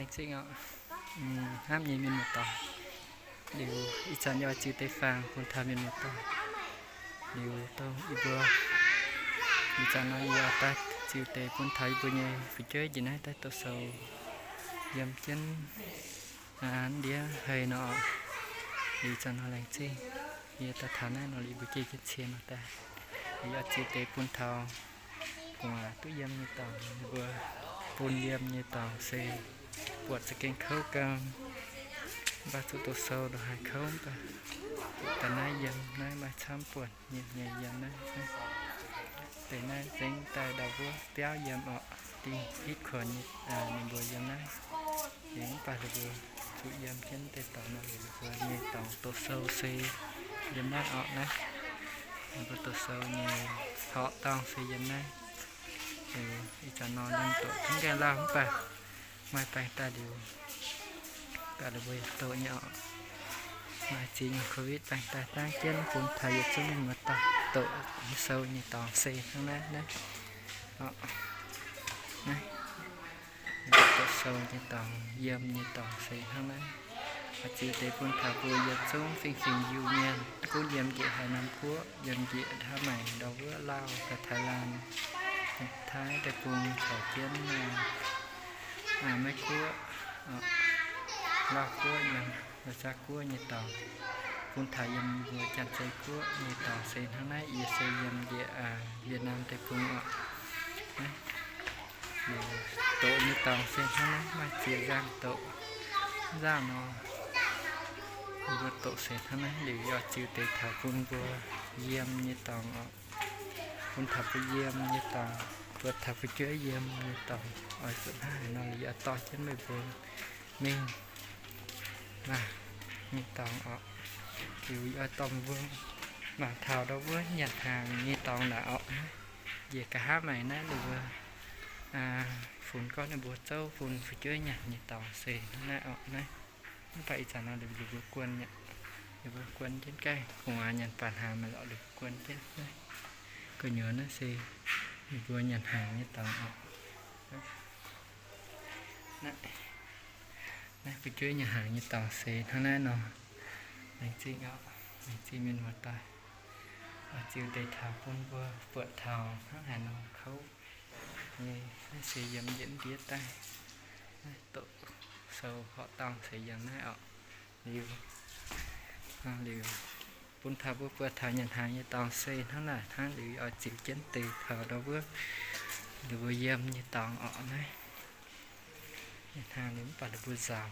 Zingh oc, hnamv nyei mienh muoz-doic. Liuz ih zanc yie oix ziux deix fangx bun taux mienh muoz-doic. Liuz dongh yie mbuo, ih zanc nor yie oix daaih ziux deix bun taux yie mbuo nyei fu'jueiv njiec naaiv daaih doqc sou yiem jienv ndiev hei nor. Liuz ih zanc nor laengz zingh yie daaih taux naaiv nor, liuz mbuo jiex jienv cie nor daaih. Liuz yie oix ziux deix bun taux gu'nguaaz duqv yiem nyei dorngx, mbuo bun yiem nyei dorngx se buatc za'gengh kouv gau. Mv baac zuqc doqc sou ndongc haaix kouv mv baac daaih naaiv yiem naaiv maaih camv buonc nyei, nyei yiem naaiv. Deix naaiv zengv daaih ndau wuov biauv yiem orqc, dingh hitv kuonx ninh mbuo yiem naaiv. Liuz mv baac ninh mbuo zuqc yiem jienv deix dorngx nor, liuz ninh mbuo nyei dorngx doqc sou se yiem naaiv orqc naaiv. Ninh mbuo doqc sou nyei horqc dorngh se yiem naaiv. Liuz ih zanc nor ninh doqc zungv nqaih lauh mv baac maaih baengh daaih liuz, baac ninh mbuo yaac doqc nyei orqc. Maaih ziex nyungc COVID baengh daaih dangv jienv bun taux yietc zungv mienh muoz-doic doqc sou nyei dorngx se hnangv naaiv naaiv. Naaiv doqc sou nyei dorngx, yiem nyei dorngx se hnangv naaiv. Oix ziux deix bun taux mbuo yietc zungv fingx-fingx Iu-Mienh gunv yiem njiec Haaix Nam Guoqv, yiem njiec hnangv maengc ndau wuov Laauh, Taiv-Lan, Taiv Deic-Bung caux jienv Meiv Guoqv, Laauh Guoqv, Laauh Zaav Guoqv nyei dorngx, bun taux yiem mbuo Janx-Zei Guoqv nyei dorngx se hnangv naaiv. Yie se yiem njiec Việt Nam Deic-Bung orqc. Liuz doqc nyei dorngx se hnangv naaiv, maaih ziex nzangc doqc. Nzangc nor, mbuo doqc se hnangv naaiv liuz yie oix ziux deix taux bun mbuo yiem nyei dorngx orqc. Bun taux mbuo yiem nyei dorngx, buatc taux fu'jueiv yiem nyei dorngx. Oix zuqc hnangv haaix nor liuz yie oix dorh jienv meih mbuo mingh mangc nyei dorngx orqc. Liuz yie oix dorh mbuo mangc taux ndau wuov nyanc hnaangx nyei dorngx naaic orqc. Njiec nqa'haav maengc naaiv ninh mbuo funx gorngv ninh mbuo zouv bun fu'jueiv nyanc nyei dorngx se hnangv naaiv orqc naaiv. Mv baac ih zanc nor ninh mbuo guon mi'aqv. Ninh mbuo guon jienv gaengh, gu'nguaaz nyanc baac hnaangx maiv lorqc, ninh mbuo guon jienv naaiv. Gu'nyuoz naaiv se ninh mbuo nyanc hnaangx nyei dorngx orqc. Naaiv fu'jueiv nyanc hnaangx nyei dorngx se hnangv naaiv nor. Laengz zingh orqc, laengz zingh mienh muoz-doic. Oix ziux deix taux bun mbuo buatc taux hnangv haaix nor kouv nyei. Naaiv se yiem yietc ndiev daaih. Naaiv doqc sou horqc dorngh se yiem naaiv orqc. Liuz, liuz bun taux mbuo buatc taux nyanc hnaangx nyei dorngx se hnangv naaic hnangv. Liuz oix ziux jienv deix taux ndau wuov, liuz mbuo yiem nyei dorngx orqc naaiv. Nyanc hnaangx liuz mv baac ninh mbuo nzaaux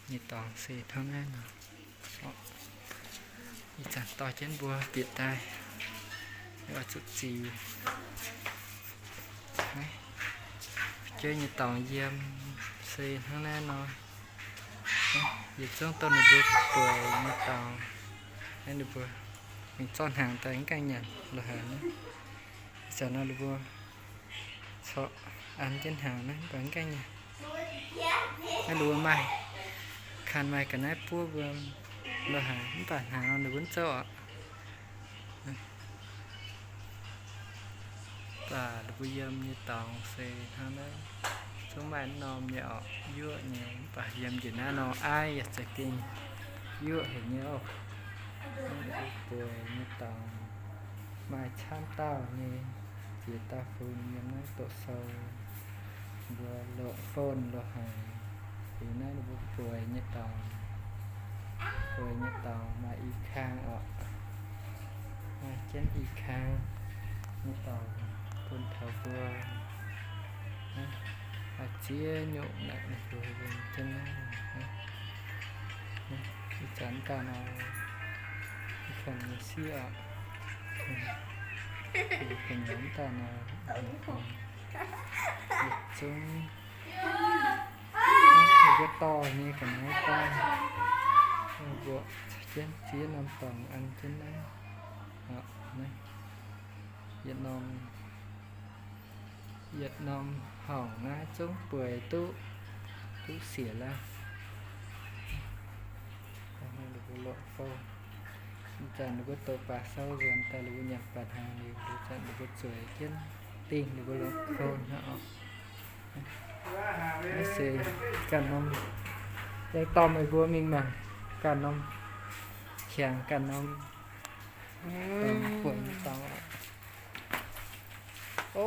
nyei dorngx se hnangv naaiv nor. Ih zanc dorh jienv mbuo bieqc daaih, oix zuqc ziux. Fu'jueiv nyei dorngx yiem se hnangv naaiv nor. Yietc zungv dongh ninh mbuo bueix nyei dorngx, naaiv ninh mbuo mingh zorqv hnaangx daaih mv gaengh nyanc lorqc haic naaiv. Ih zanc nor ninh mbuo corc an jienv hnaangx naaiv mv baac mv gaengh nyanc. Naaiv ninh mbuo maaih, kanh maaih ga'naaiv buov mbuo lorqc haic mv baac hnaangx nor ninh mbuo mv zouv orqc. Baac ninh mbuo yiem nyei dorngx se hnangv naaiv, zungv maaih norm nyei orqc, yuoqv nyei, mv baac yiem njiec naaiv nor aiv yaac za'gengh yuoqv haic nyei oc. Bueix nyei dorngx maaih camv dauh nyei ziex dauh fun yiem naaiv doqc sou, mbuo loqc phone lorqc haic. Liuz naaiv ninh mbuo bueix nyei dorngx, bueix nyei dorngx maaih i kang orqc. Maaih jienv i kang nyei dorngx bun taux mbuo. Maaih ziex nyungc naaic ninh mbuo yiem jienv naaiv. Ih zanc daaih nor, ih kang nyei sieqv orqc. Gu'nyuoz daaih nor, yietc zungv ninh mbuo dorh nyei ga'naaiv daaih, mbuo jienv ziex norm dorngx an jienv naaiv. Yietc norm, yietc norm horngc naaiv zungv bueix duqv, duqv siec lorqc. Ninh mbuo loqc phone. Ih zanc ninh mbuo doqc baac sou nzuonx daaih, ninh mbuo nyanc baac hnaangx liuz, ih zanc ninh mbuo zueiz jienv dingh ninh mbuo loqc phone hnangv orqc. Naaiv se ganh norm, yangh dorh meih mbuo mingh mangc ganh norm, hiaangx ganh norm, buonc nyei dorngx. O,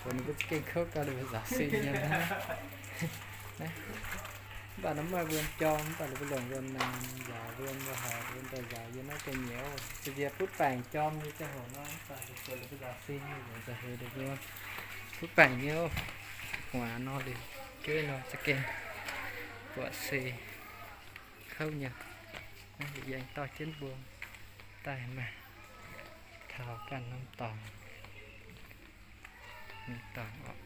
buonc ninh mbuo za'gengh kouv gau, ninh mbuo nzaaux sin nyei. Mv baac nor maaih wuonh jorm, mv baac ninh mbuo longc wuonh naanc nzaaux wuonh, mbuo haiz wuonh daaih nzaaux yiem naaiv ga'nyiec. Za'gengh butv baengc jorm nyei ziangh hoc nor, mv baac ninh mbuo nzaaux sin, nzaaux heix ninh mbuo butv baengc nyei. Gu'nguaaz nor liuz, jueiv nor za'gengh buatc se kouv nyei. Naaiv yie aengx dorh jienv mbuo daaih mangc taux ganh norm dorngx, norm dorngx oc,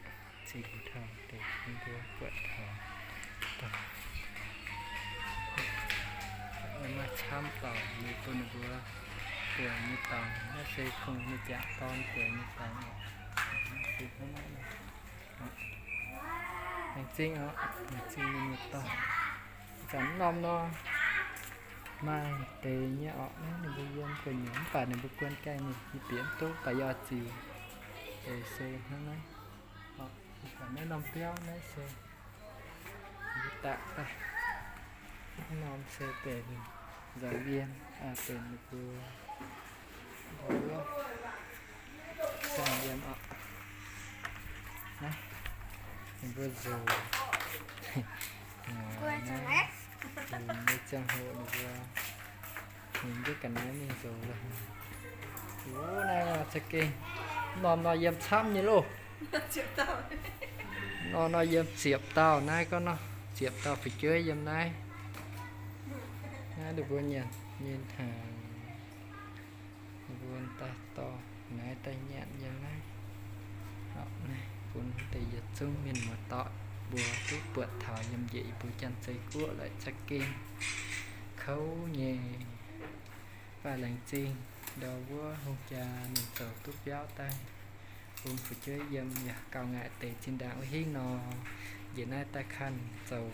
zingh taux deix bun mbuo buatc taux dorngx. Maaih camv dauh liuz bun ninh mbuo bueix nyei dorngx. Naaiv se kungx nyei jangc dorn bueix nyei dorngx oc. Laengz zingh oc, laengz zingh mienh muoz-doic. Zanc norm nor maaih deix nyei oc. Naaiv ninh mbuo yiem gu'nyuoz mv baac ninh mbuo guon gaengh mingh bieqc mv duqv, baac yie oix ziux deix se hnangv naaiv. Mv baac naaiv norm biauv naaiv se mbuo daaih daaih. Norm se benx nzaaux yiem, benx ninh mbuo wuov saeng yiem oc. Naaiv ninh mbuo nzox, naaiv, lunx nyei ziangh hoc ninh mbuo, ninh mbuo ga'naaiv mingh nzox lorqc. Wuov naaiv za'gengh norm nor yiem camv nyei loh. Norm nor yiem ziepc dauh naaiv gorngv nor, ziepc dauh fu'jueiv yiem naaiv. Naaiv ninh mbuo nyanc nyei hnaangx, ninh mbuo daaih dorh naaiv daaih nyanc yiem naaiv. Naaiv bun deix yietc zungv mienh muoz-doic mbuo duqv buatc taux yiem njiec yie mbuo Janx-Zei Guoqv laaix za'gengh kouv nyei. Mv baac laengz zingh ndau wuov hungh jaa ninh zoux duqv biauv daaih bun fu'jueiv yiem yaac gauh ngaaic deix zinh ndaangc wuov hingv nor, njiec naaiv daaih kanh zoux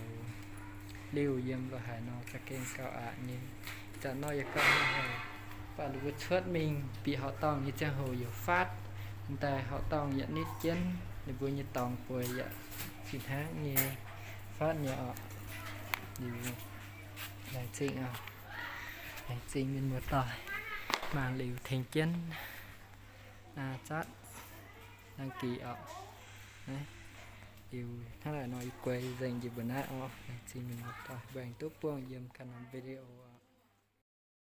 liuh yiem lo haaix nor za'gengh gauh aqc nyei. Ih zanc nor yaac gauh haic, mv baac ninh mbuo cuotv mingh bieqc horqc dorngh nyei ziangh hoc yaac faatv, daaih horqc dorngh yaac nitv jienv, ninh mbuo nyei dorngx bueix yaac fih hnangv nyei, faatv nyei oc. Liuz laengz zingh oc, laengz zingh mienh muoz-doic mangc liuz tengx jienv zatv đăng ký oc. Liuz hnangv naaic nor yie gueix nzengc njiec mbuo naaiv oc. Laengz zingh mienh muoz-doic mbuo aengx duqv buangh yiem ganh norm video.